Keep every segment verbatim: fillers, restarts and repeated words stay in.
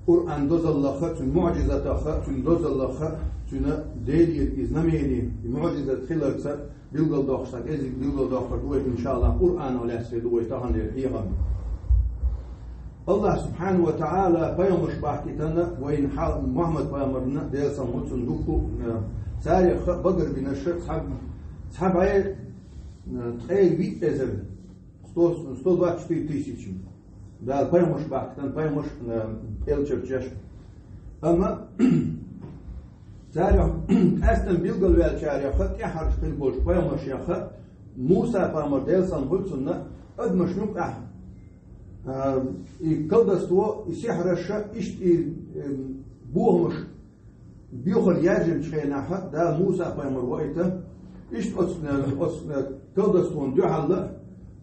Къуръан дозаллаха, цуьнан муъжизатаха, цуьнан дозаллаха, цуьнан Делера и знамени, и муъжизат хиларца билгалдоккхуш, цхьа кӀеззиг билгалдоккхур ду вай, иншааллахӀ, Къуръано лаьцна ду вай таханлера хьехам. АллахӀа субхьанаху ва таӀала пайхамарш бахкийтина вайна хьалха Мухьаммад пайхамарна, Делан салам хуьлда цунна, дуккха а, царех багарбинарш цхьа, цхьа бӀе, э, ткъе виъ эзар, сто, сто двадцать четыре тысячи. Дала пайхамарш бахкийтина, пайхамарш, э, элчанаш. Амма царех къаьстина билгалваьллачарех, тӀаьххьарчу хилла болчу пайхамаршех, Муса пайхамар, Делан салам хуьлда цунна, адамашна юкъахь, а, и колдовство, и сихьраш, иштта и, э, бохамаш боьхар яьржинчу хенахь, Дала Муса пайхамар ваийта, иштта оцу, оцу колдовствона дуьхьал,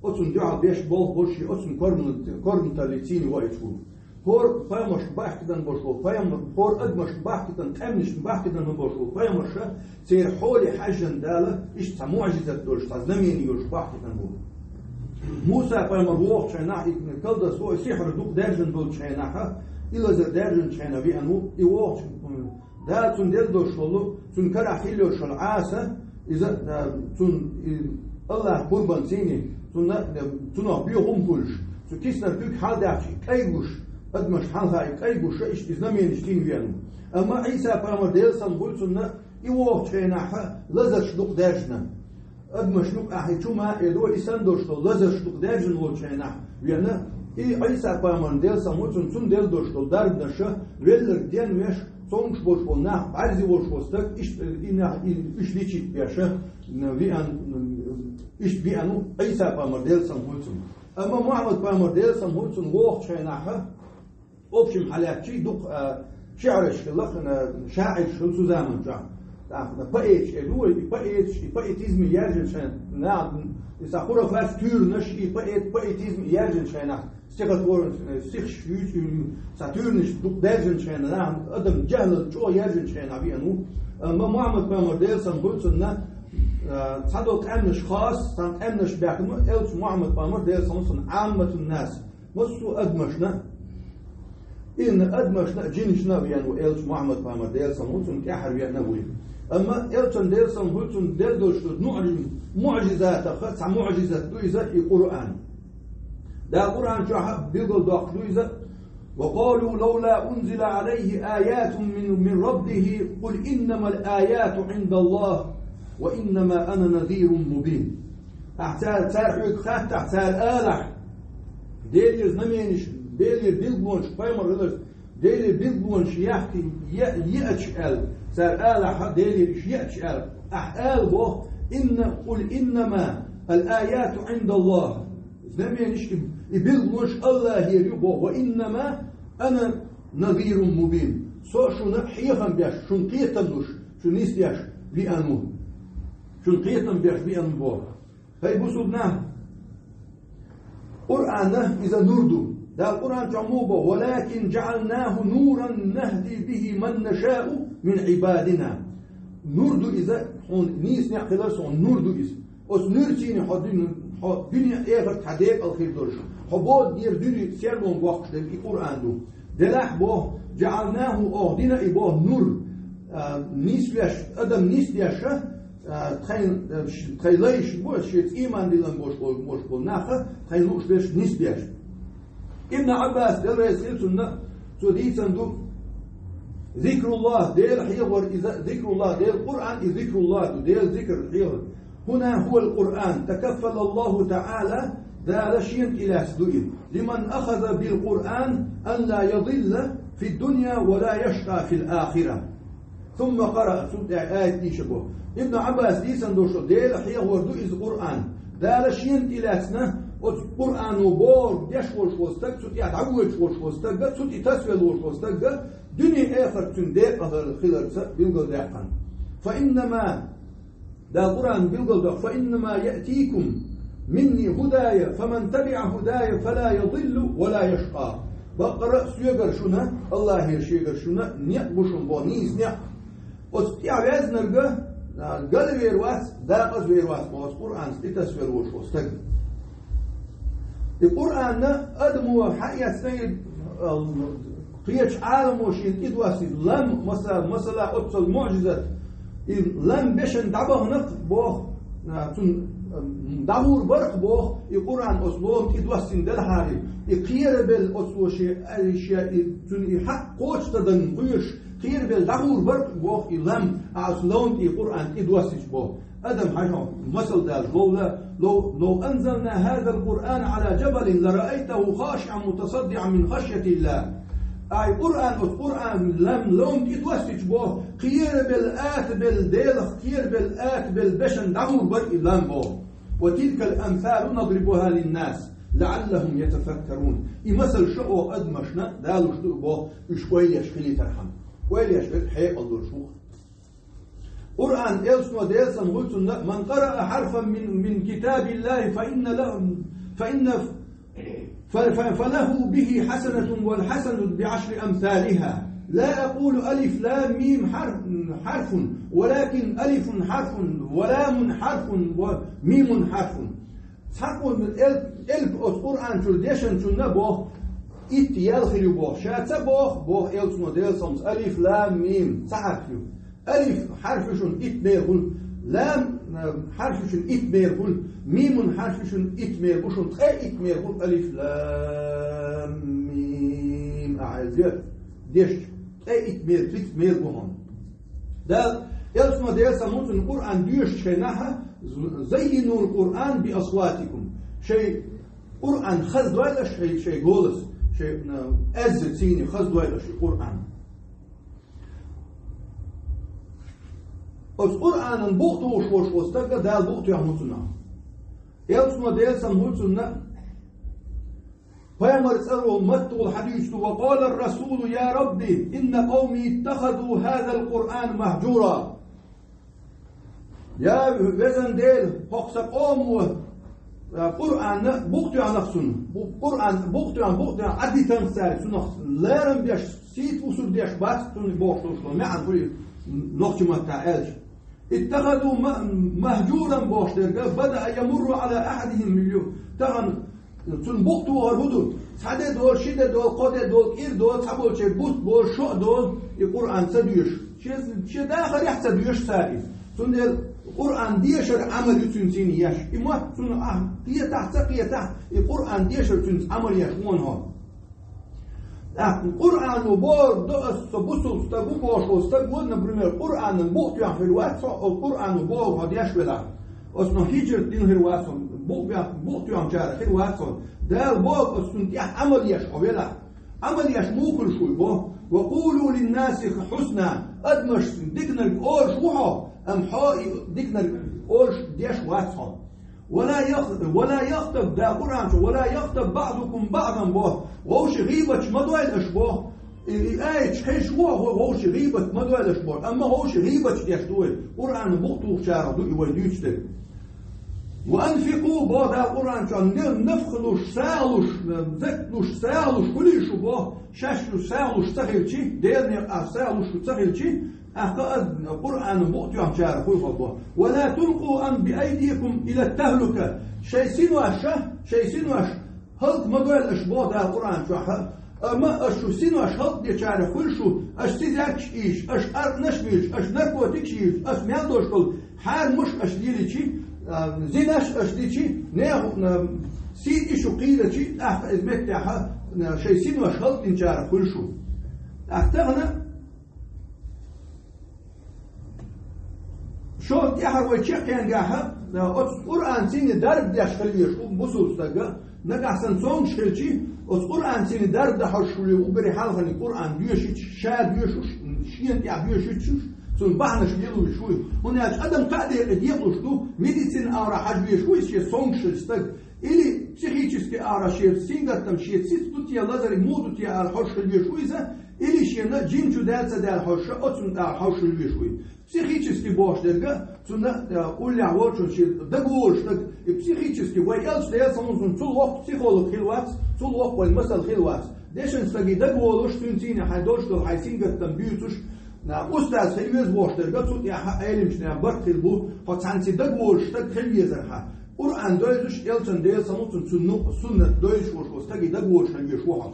оцунна дуьхьал беш болх беш, оцунна корман-, корматаллица ваийта ву. ХӀора пайхамаршна бахкийтина болуш болу пайхамар, хӀора адамашна бахкийтина, къаьмнашна бахкийтина болуш болу пайхамарш, церан хьоле хьаьжжина Дала иштта цхьа муъжизат долуш, цхьа знамени йолуш бахкийтина бу. Муса пайхамар вогӀучу хенахь, и колдовство, и сихьр дукха даьржина долчу хенахь, и лазар даьржинчу хенахь веана ву, и вогӀучу, м, Дала цунна делла долуш волу, цуьнан карахь хилла йолуш йолу Ӏаса, иза, а, цунна, и, АллахӀан къурбан цуьнан, цунна, а, цунах боьха хӀума хуьлуш, цу киснарг куьг хьалдаьхча, и кӀайгуш, адамашна хьалха и кӀайгуш, иштта и знаменаш цуьнан веана ву. Амма Ӏийса пайхамар, Делан салам хуьлда цунна, и вогӀучу хенахь лазарш дукха даьржина. Адамашна юкъахь и чу ма а эдо, и санна долуш долу лазарш дукха даьржина волчу хенахь веана, и Ӏийса пайхамарна, Делан салам хуьлда цунна, цунна делла долуш долу дарбанаш, велларг денвеш, цомгуш болуш болу нах, бӀаьрзе волуш волу стаг, иштта и нах, и, уьш дичитбеш, веана, иштта веана ву Ӏийса пайхамар, Делан салам хуьлда цунна. Амма Мухьаммад пайхамар, Делан салам хуьлда цунна, вогӀучу хенахь, общем хьалаьцча, дукха, а, шиъраш хилла, а, шаӀираш хилла цу заманчохь. ТӀаккха поэташ эр ду вай, и поэташ, и поэтизм яьржинчу хенахь, и цхьа хурафаш, туьйранаш, и поэт-, поэтизм яьржинчу хенахь, стихотворение, э, стихаш юьйцу, цхьа туьйранаш дукха даьржинчу хенахь, адам жаьхӀлал чӀогӀа яьржинчу хенахь веана ву. Амма Мухьаммад пайхамар, Делан салам хуьлда цунна, а, цхьадолу къаьмнаш хасса, цхьана къаьмнаш баьхкина, элча Мухьаммад пайхамар, Делан салам хуьлда цунна, Ӏамматун-нас, массо а адамашна, инна адамашна а, жинашна а веана ву элча Мухьаммад пайхамар, Делан салам хуьлда цунна, тӀаьххьара веана вуй. Амма элчан, Делан салам хуьлда цунна, делла долуш долу муъжи-, муъжизатах цхьа муъжизат ду иза, и Къуръан. Дала Къуръан чохь а билгалдоккхуш ду иза: «وقالوا لولا أنزل عليه آية من، من ربه، قل إنما الآيات عند الله، وإنما أنا نذير مبين». Ахь цара, цара хьоьга хаттахь, цара алахь, Делера знаменаш, Делера билгалонаш, пайхамар хиларца, Делера билгалонаш яхкий, е-, еача аьлла, цара алахь, Делера уьш еача аьлла, ахь ала боху: «Инна, къул иннама ал-аяту Ӏиндаллах». Знаменаш и, и билгалонаш АллахӀера ю боху. «Ва иннама ана назирун мубин». Со шуна хьехам беш, шуна кхетам луш, шу нисдеш веана ву. Шуна кхетам беш веана ву боху. ХӀай бусулба нах, Къуръан иза нур ду. Дала Къуръан чохь муха боху: «Валакин джаъалнаху нуран нахди бихи ман нашаъу мин Ӏибадина». Нур ду иза, хьуна нийса некъ хилар, суна нур ду иза. Оцу нуьрцийна хьо дуьне, хьо дуьне эхарт хьан декъал хир долуш, хьо боданера дуьне серлонга боккхуш дерг и Къуръан ду. Делахь боху, джаъалнаху, оха дина и боху нур, а, нисвеш, адам нисдеш, а, тхайн, а, ш-, тхайн лайш бу, шеца ийман диллан бош бол-, бош болу наха, тхайн лууш берш нисдеш. Ибн Ӏаббас, Дела реза хила цунна, цо дийцан ду: «Зикруллах», Дела хьехор иза, «зикруллах», Дела Къуръан и зикруллах ду, Дела зикр хьехор. «Хьуна хьуал Къуръан, такаффала Аллаху Та'ала», Дала шена тӀелаьцна ду и: «Лиман ахаза бил Къуръан ан ла ядилла фид дунья ва ла яшкъа фил ахира». Сумма къараа, цул тӀаьхьа аят дийша бо. Ибн Ӏаббас дийцан ду шу, Дела хьехор ду иза Къуръан. Дала шена тӀелаьцна оцу Къуръано бохург деш волуш волу стаг, цу тӀехь дӀавоьдуш волуш волу стаг, цу тӀе тасвелла волуш волу стаг, дуьне-эхарт цуьнан декъал хиларца билгалдаьккхина. Фа иннама, Дала Къуръан билгалдо: «Фа иннама яътикум минни худая, фаман табиа худая, фала ядиллу ва ла яшкъа». Баккъара а соьгара шуна, АллахӀера шегара шуна некъ бу шуна боху, нийса некъ. Оцу тӀехь везнарга, а, галвер вац, дакъазвер вац боху оцу Къуръанца тӀетасвелла волуш волу стаг. И Къуръанна адамо хьаэцна и, а, Кхечу Ӏаламо шена тӀедоссийта лам, маса-, масала, оццул муӀжизат, и лам бешан дӀабаханакх боху, а, цунна, м, дӀагӀур барх боху, и Къуръан оцу лома тӀедоссийна делахьара, и кхерабелла оцо шен, а, шен, и, цунна и хьакъ кхочуш ца дан кхоьруш, кхерабелла дӀагӀур барх боху и лам, а оцу лома тӀе Къуръан тӀедоссийча боху. Адам хьажа, масал дала, лов ла, لو، لو أنزلنا هذا القرآن على جبل لرأيته خاشعا متصدعا من خشية الله. Ай Къуръан, оцу Къуръан лам лом тӀедоссийча боху, кхерабелла, атабелла, Делах кхерабелла, атабелла бешан дӀагӀур бара и лам боху. وتلك الأمثال نضربها للناس لعلهم يتفكرون. И масал шу оха адамашна далуш ду боху, уьш ойла еш хилийтархьама. Ойла еш верг хьекъал долуш ву. Къуръан, элчано, Делан салам хуьлда цунна: من قرأ حرفا من، من كتاب الله فإن له، فإن، ف-، ف-، فله به حسنة والحسنة بعشر أمثالها. لا أقول ألف لام ميم حرف، حرف، ولكن ألف حرف ولام حرف وميم حرف. Цхьаккха эл-, элп оцу Къуръан чуьра дешначунна боху, итт ял хир ю боху. Ша ца боху, боху элчано, Делан салам хуьлда цунна, алиф, лам, мим, цхьа хьарф ю. Алиф хьарф ю шуна итт мера хуьлу, лам, а, хьарф ю шуна итт мера хуьлу, мимун хьарф ю шуна итт мера бу шуна, ткъе итт мера хуьлу алиф, лам, мим, ахьа, дешча, ткъе итт мера, пхийтта мера бу хьуна. Дала, элчано, Делан салам хуьлда цунна, Къуръан доьшучу хенахь, زينوا القرآن بأصواتكم. Шайн Къуръан хаздойла аша шайн, шайн голас, шайн, а, аьзза цийна хаздойла аша и Къуръан. Оцу Къуръанан букъ тухуш волуш волу стаг а Дала букъ тоьхна ву цунах. Элчано, Делан салам хуьлда цунна, пайхамар цӀаро маттахула хьадуьйцу: وقال الرسول يا رب إن قومي اتخذوا هذا القرآن مهجورا. Я везан Дела, хӀокху сан къомо, а, Къуръанна букъ тоьхнарх цунна. Бу-, Къуръан букъ тоьхна, букъ тоьхна Ӏадитанах цара, цунах лерам беш, сийта усур деш бац цунна бохуш долуш долу маьӀна хуьлу нохчийн маттахь аьлча. اتخذوا م-، مهجورا бохуш дерг, بدأ يمر على أحدهم اليوم. Тахана цунна букъ тухур хӀун ду? Цхьа де долу, ши де долу, кхо де долу, кӀира долу, цхьаболчеран бутт болу, шо а долу, и Къуръан ца доьшу. Шен, шен дахарехь а ца доьшу цара иза. Цундела Къуръан дешар Ӏамал ю цуьнан цӀийнан еш. И мотт цунна ахь кхетахь а, ца кхетахь а, и Къуръан дешар цуьнца Ӏамал еш вон хьо. ТӀаккха Къуръано бохург до ас, со бусулба стаг ву бохуш волу стаг ву, например, Къуръанан букъ тоьхна хир вац хьо, оцу Къуръано бохург хьо деш велахь. Ас но хӀижрат дина хир вац хьо, букъ бех-, букъ тоьхначарах хир вац хьо. Дала бохург ас цунна тӀехь Ӏамал еш хьо велахь. Ӏамал еш муха хуьлуш ву боху? وقولوا للناس حسنا, адамашна диканиг олуш ву хьо, амма хьо и диканиг олуш деш вац хьо. ولا يغ-، ولا يغتب, да Къуръан чу, ولا يغتب بعضكم بعضا боху, вовшийн гӀийбаташ ма дойла аша боху. И, и аяташ хезаш ву хьо, вовшийн гӀийбат ма дойла аша боху. Амма вовшийн гӀийбаташ деш ду вай, Къуръанан букъ тухучарах ду и вай дуьйцуш дерг. وأنفقوا боху да Къуръан чу, не-, нафха луш, сагӀа луш, закат луш, сагӀа луш хуьлийла шу боху, шаьш шу сагӀа луш ца хилчи, Делан некъахь сагӀа луш шу ца хилчи, тӀаккха а Къуръанан букъ тоьхначарах хуьлу хьо боху. ولا تلقوا بأيديكم إلى التهلكة. Шайн синош, шайн синош хӀаллак ма дойла аша боху Дала Къуръан чохь. Амма аша шу синош хӀаллакдечарах хуьлу шу, аша цизеркаш ийша, аша къаркъанаш буьйцуш, аша наркотикаш йийцуш, аша мел долуш долу хьарамаш аша лелийчи, а, зинаш аша дичи, нехан, а, сий и шу кхийрачи, тӀаккха иза меттехь, а, шайн синош хӀаллакдинчарах хуьлу шу. ТӀаккха тахана Шо тӀаьхьа вай чекхъянгахьа, оцу Къуръан цӀийне дарба деш хила везаш ву бусулба стаг, нагахь санна цомгуш хилчи, оцу Къуръан цӀийне дарба дан хьожуш хуьлу уггаре хьалхане Къуръан доьшуьйтуш, ша доьшуш, шена тӀехь доьшуьйтуш, цунна бахьанаш лелуьйтуш ву. ХӀунда аьлча адам кхаа декъе декъалуш ду, медицина агӀора хьажа везаш ву иза шен цомгуш хилча стаг. Или психически агӀора шен сингаттам, шен циц ду те, лазар муха ду те аьлла хьожуш хила везаш ву иза, или шена жин чу даьлла ца даьлла хьожуш, оцунна тӀехь хьожуш хила везаш ву. Психически бохуш дерг, цунна, э, уллехь волчун шен дагаволуш стаг, и психически вай элча Делан салам хуьлда цунна, цул воккха психолог хила вац, цул воккха вайн масал хила вац. Дешан стаге дагаволуш, цуьнан цӀийне хьайн долуш долу хьайн сингаттам буьйцуш, а, устаз хила веза бохуш дерг, цу тӀехь Ӏеламчу нахана барт хир бу, хьо цхьаьнца дагаволуш стаг хила везархьа. Къуръан девзаш, элчан Делан салам хуьлда цунна, цунна ну-, суннат девзаш волуш волу стаге дагаволуш хила везаш ву хьо.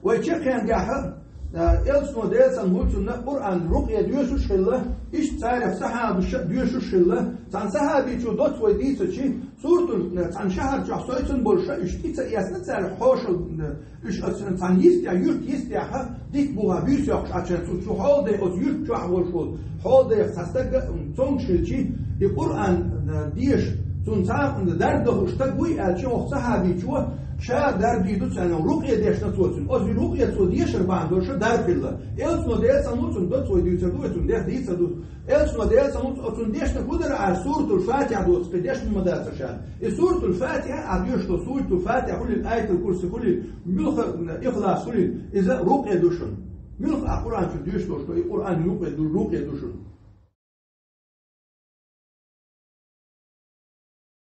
Вай чакхдаьхьа, а, Элчано, Даьла салам хилда цунна, Къуръан рукъя доьшуш хилла, иштта царех сахьабаша доьшуш хилла. Цхьан сахьабичо доцца вай дийцача, суратул, цхьан шахьар чу сецна болуш, уьш тӀе ца эцна цара хьошалгӀа, уьш оцу цхьан йистехь, юьртан йистехь, дика бухахь буьйса йоккхуш Ӏачу цу, цу хьолдайн оцу юьрта чохь волуш волу хьолдайх цхьа стаг, м, цомгуш хилча, и Къуръан, а, деша, цунна цхьа а дарба дахуш стаг вуй аьлча, оцу сахьабичо ша дарба дийр ду цунна, рукъя дешна цо цунна. Оцу рукъя цо дешар бахьана долуш дарба хилла. Элчано, Даьла салам хилда цунна, доцца вай дуьйцур ду, вай цунна дехьа дийцар ду. Элчано, Даьла салам хилда цунна, оцунна дешнарг хӀун дара аьлча, суратул Фатихьа доцца кхин дешна ма дацара ша. И суратул Фатихьа, ахь доьшуш долу суратул Фатихьа хуьлийла, Аятул Курси хуьлийла, муьлхха, Ихлас хуьлийла, иза рукъя ду шуна. Муьлхха ахь Къуръан чу доьшуш долуш ду, и Къуръан рукъя ду, рукъя ду шуна.